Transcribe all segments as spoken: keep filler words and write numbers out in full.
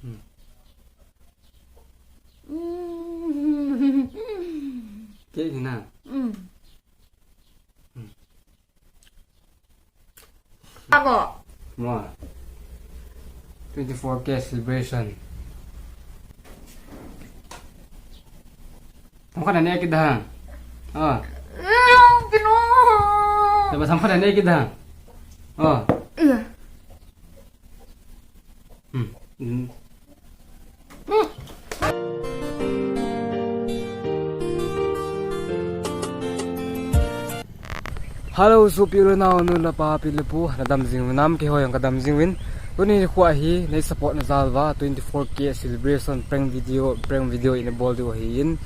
Hmm. Mm. Cake hi na. Mm. Mm. Ako. Mo. Twenty-four K celebration. Thamkhat na ne kit da. Oh. Mm, kino. Taba thamkhat na ne kit da. Oh. Mm. Hmm. Hmm. Hello, sopi u le nao, nu le pa, pi le pu, na dam jing uvin am? Keiho jong ka dam jing uvin. Tuni nikho hi nei support na jal uva twenty-four K celebration prank video, prank video ina bol diu ahin.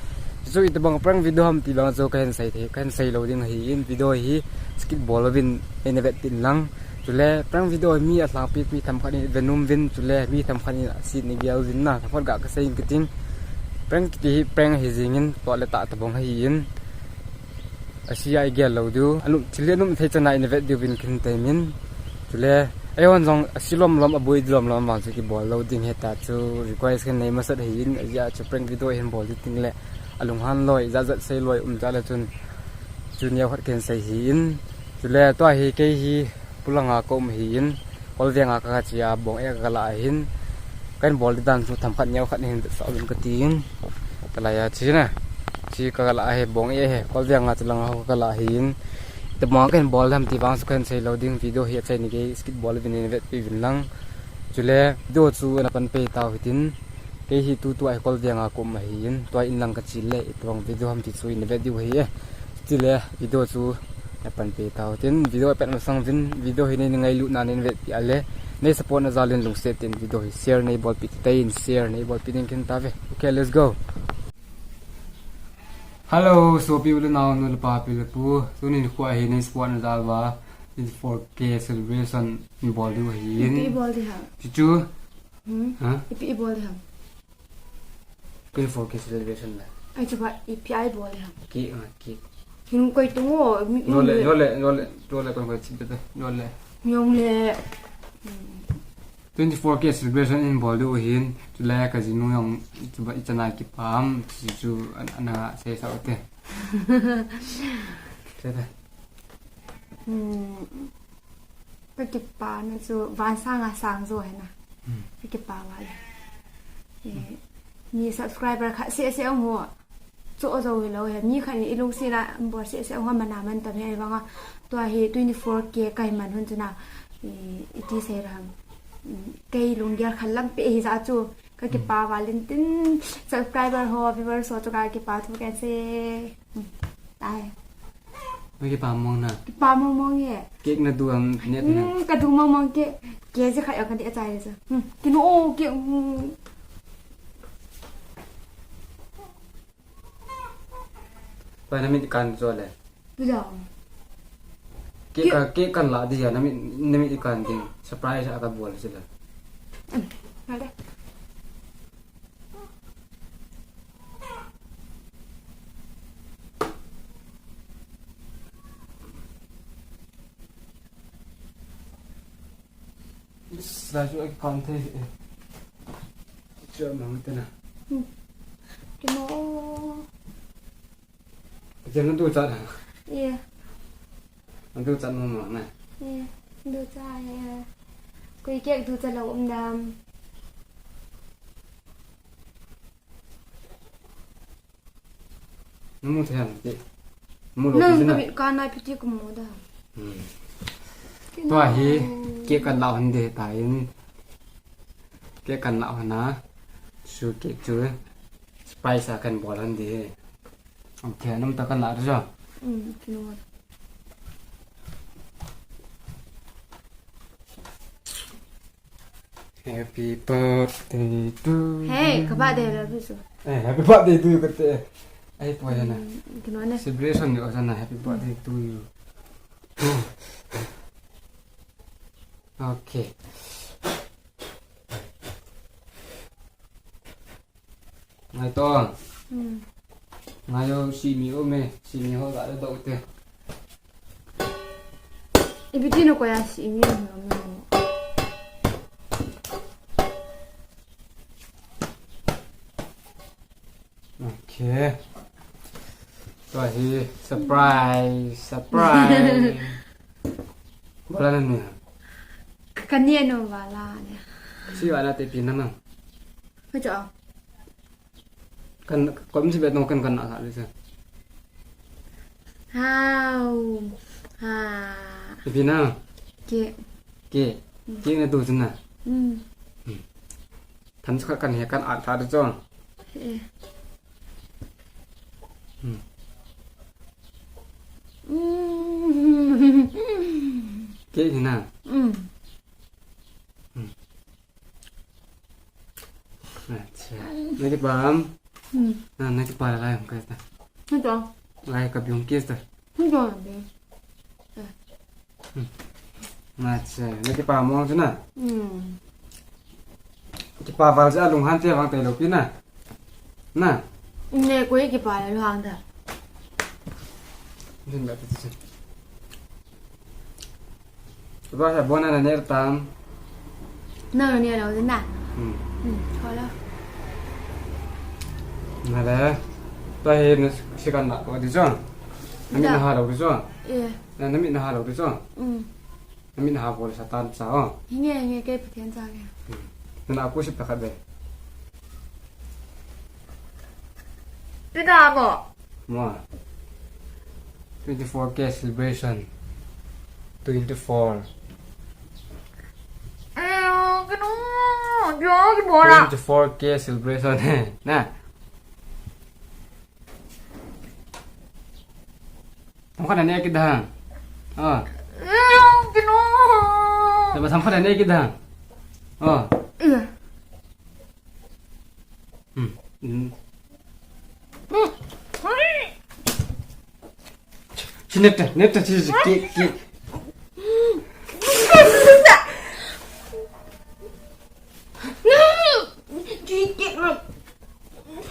Chu itobang prank video ham ti bang chu kahin sei thei, kahin sei lou ding ahin, video hi skip bol louvin eina vet tin lang. Chule prank video mi alhangpi mi themkhat in ve nom uvin, chule mi themkhat in asit in gel uvin na, themkhat ga kasei in kating. Prank kiti hi prank ahi jingin, tua le tah tobang ahin. Asia igel lou diu. Anop, thil anop thei chana ina vet diu vin kahin teimin. Chule, eihon jong asi lom lom, aboi lom lom vang chu kibol lou ding ahi ta chu request kahin nei masat ahin, ajeh chu prank video hin bol ding ting le alunghan loi, ijat jat sei loi um ta le chun, chu neo khat kahin sei ahin. Chule, tua hi kei hi Polanga ka um ahin, Kolveng a ka, ka che a, bong e ka la ahin, kahin bol ding dan chu themkhat neo khat hin vetsah uvin kating. Kalai a che na. Che ka la ahi, bong e ahi, Kolveng a che lang a ho ka la ahin. Itobang kahin bol ding ham ti vang chu kahin sei lou ding, video hi achaina gei skip bol louvin nei vetpi uvin lang. Chule video chu na pan pei tau hitin. Kei hi tutua hi Kolveng a ka um ahin, tua in lang ka che le, itobang video ham ti chu ina vet diu ahi e. Chule video chu na pan pei tau hitin, video apat masang uvin, video hi nei ngailutna nei vetpi a le, nei support na jal in lungset in video hi share nei bolpi, titei in share nei bolpi ding kahin tao ve. Okay, let's go. Hello, sopi u le nao, nu le pa, pi le pu. Tuni nikho hi nei support na jal uva twenty-four K celebration in bol diu ahin. Ipi bol ding ham? Chu chu. Hmm? Ha? Ipi bol ding ham? Twenty-four K celebration la. Ai, chu ba, ipi ai bol ding ham? Cake, ah, cake. Hin koi tung o, mi, jo le, mi. Jo le, jo le, jo le, kon koi chip te, jo le. Jong le. Twenty-four K celebration in bol diu ahin, chule ka jinu jong, chu ba, ichan a kipah am, chu chu an, ana sei sa u te. Sei te. Hmm. Ka kipana chu van sang a sang jo ahi na. Hmm. Ka kipa uva le. Eh, mi subscriber khat seh seh hung ho. Chu ajo hilou ahi. Mi khat in ilungset a bol seh seh hung ho, mana man tam ahi vang a. Tua hi twenty-four K kahi man hun chu na. I, iti sei ding ham. Hmm, kei lunggel khat lam pe ahi jeh chu. Ka kipa uva le tin, subscriber ho, viewers ho chu ka kipa thu kahin sei. Hmm, tai. Nang kipa mong na. Kipa mong mong e. Cake na du am, net na. Hmm, ka du mong mong cake. Cake jeh khat a ka dei achai le chu. Hmm, kino o cake. Hmm. Pai na mit kan jo le. Puja. Cake ka, cake kan la ding a, na mit, na mit kan ding. Surprise a ka bol sila. Hmm, ngai de. Sa chu ai kan thei. Chu mang te na. Hmm. Kimo. Jem na duchat a? Iya. Na duchat mong mong na? Iya, duchat e. Koi cake duchat lou um dem? Na mu thei ham ti? Mu lou. Nang ti ka na. Mit ka na piti ka mu da. Hmm. Tua hi cake kan la hon de ta in. Cake kan la hon a. Chu cake chu surprise a kan bol hon de. Okay, nam ta kan la jo. Mm, kino. Happy birthday to you. Hey, ka birthday la bisu. Eh, happy birthday to you kate. Ai, poi na. Mm, kino ne. Celebration ni o sana, happy birthday to you. Okay. Ngai to. Hmm. Ngai yo, simi o me, simi ho ga do te. Ibi ti no ko ya simi o me. Eh. Tua hi surprise, surprise. Bala na nuya. Ka, ka ni anu bala ni. Si bala te pi na ma. Ka cha. Kan, kom si bet no kan kan na sa le sa. Hau. Ha. Te pi na. Ke. Ke. Ke na tu sin na. Hmm. Hmm. Than sa kan he kan a tha de chong. Eh. Hmm. Mm. Ke ni na. Mm. Hmm. Acha. Na kipa am? Hmm. Na, na kipa lai hung kista. Hito. Lai ka biung kista. Hito na be. Hmm. Acha. Na kipa mong chu na. Hmm. Kipa val ja lung han che vang te lo pi na. Na. Ne koi kipa le lung han da. Din ba ti. Ba sa bona na ner tam. Na na ner lo din na. Hmm. Hmm, ho lo. Na le. Ta he na si kan na ko di jo. Na mi na ha lo di jo. Eh. Na, na mi na ha lo di jo. Hmm. Na mi na ha ko le sa tan sa o. Hinge, hinge ke Pathen cha ke. Hmm. Na ku sip ta khat be. Pida mo. Mo. Twenty-four K celebration. Twenty-four. Ayo, kanu. Yo, ki bola. Twenty-four K celebration. Na. Samkhat na ne kit da. Ah. Ayo, kanu. Samkhat na ne kit da. Ah. Iya. Hmm. Hmm. Chi neta, neta, chi, chi, ke, ke.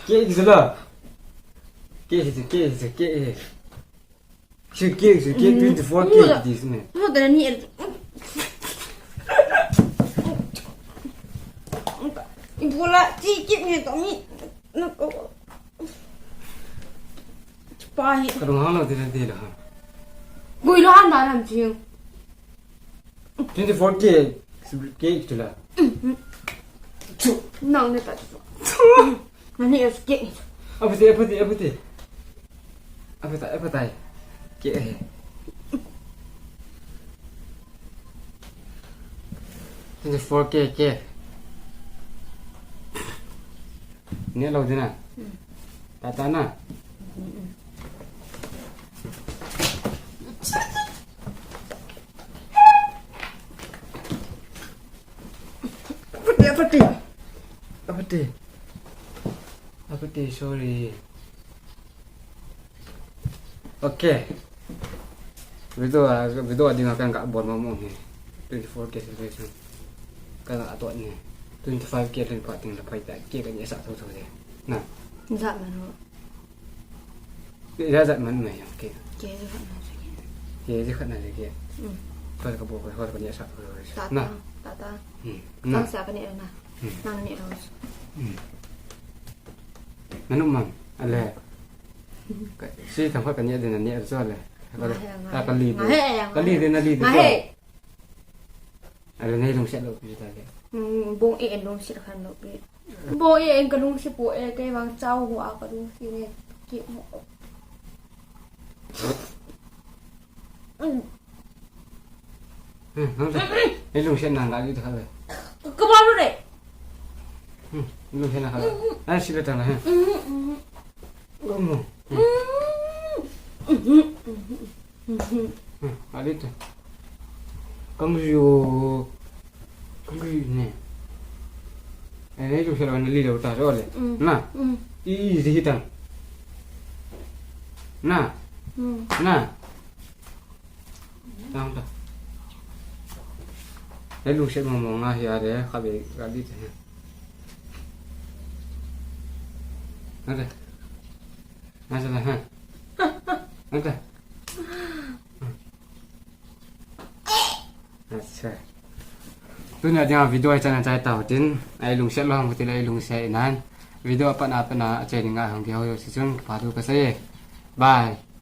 Ke, ke, la. Ke, ke, ke, ke. Sike, sike, twenty-four K kiti sine. Mo tara ni er. Ibola, sike ni to mi. Pa hi. Ka dong hang lo tira tira ha. Gui lo han ba lam chiu. Twenty-four K, K tu la. Chu. Nang ne ta chu. Nani es ke. Apa ti, apa ti, apa ti. Apa tai, apa tai. Ke eh. Twenty-four K, ke. Ne lo dina. Tata na. Apa ti, apa ti. Apa ti. Apa ti, sorry. Okay. Video a, video a dinga kan ka bol mo mo ni. Twenty-four K celebration. Kan ka to ni. Twenty-five K len pa ting la pai ta. Ke kan ya sa to to de. Na. Za ma no. Ke ya za man mai ke. Ke ya za man ke. Ke ya za kan na ke. Hmm. Ka ka bol ko ka ni sa to. Ta ta. Na. Ta ta. Hmm. Na. Sa ka ni na. Hmm. Na ni ro. Hmm. Nanu man. Ale. Ka, si tham khat ka ni din ni so le. Ka, ka li. Ka li din na li din. Ale nei lungset lou pi ta le. Hmm, bong e en lungset khan lou pi. Bong e en ka lungset po e, kei vang chau hua ka lungset ne. Ki mo. Hmm, hmm. Nei lungset na nga li ta le. Ka ba lu le. Hmm, lungset na ka le. Ai si le ta na he. Hmm, hmm. Ka mo. Hmm. Hmm. Hmm, alit. Kang yu. Kang yu ne. Eh, ne ju sela na li lo ta so le. Mm. Na. Mm. I, i, zi hitang. Na. Mm. Na. Tang ta. Ne lu se mo mo nga hi a de, ka be, ka dit. Na de. Masala, ha? Anta. Acha. Tuni a dinga video hi chan a chai tau tin, ei lungset lou ham kati le ei lungset in ahi. Video apat na pat na ache dinga hung kihou jouse chun kipa thu kasei e. Bye.